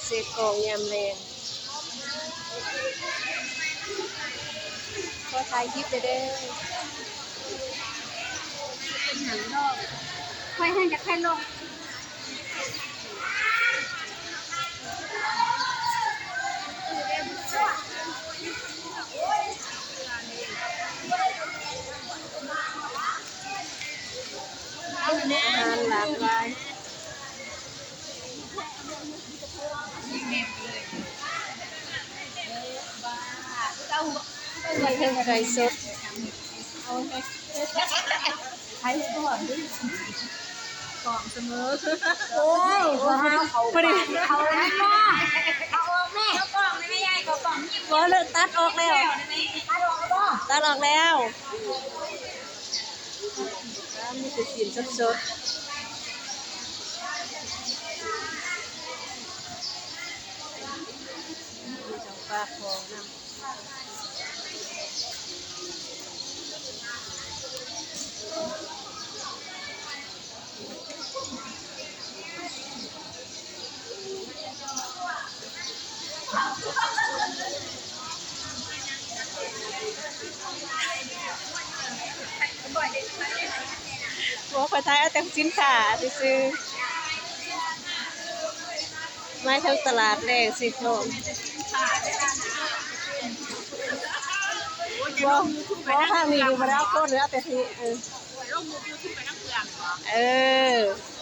ເສດຂອງຍາມແລງ ຂໍຖ່າຍຄລິບແດ່ເດີ. ເປັນຫຍັງເນາະ ຂ້ອຍແຮ່ງຢາກໃຫ້ລົງ. ອາຫານຫຼາກຫຼາຍ. ໄກ່ສົດ ໄຂ່ທອດ ກອງສະເໝີ. ໂອ້ຍ ບໍ່ຫາເຂົາ ພໍດີ ເຂົາແລ້ວ ເອົາອອກແມ່ ເອົາກອງແມ່ຍາຍ ເອົາກອງ ບໍ່ ເລີກ ຕັດອອກແລ້ວ ຕັດອອກແລ້ວບໍ່? ຕັດອອກແລ້ວ. ມີແຕ່ຊີ້ນສົດໆ ມີທັງປາຂອງນຳ. ບໍ່ ຂ້ອຍຖ່າຍເອົາແຕ່ສິນຄ້າຊື່ໆ ມາເຖິງຕະຫຼາດແລງເສດຂອງ. ບໍ່ ບໍ່ ທາງນີ້ບໍ່ໄດ້ເອົາຄົນ ເອົາແຕ່ທີ່ ເອີ ເອີ.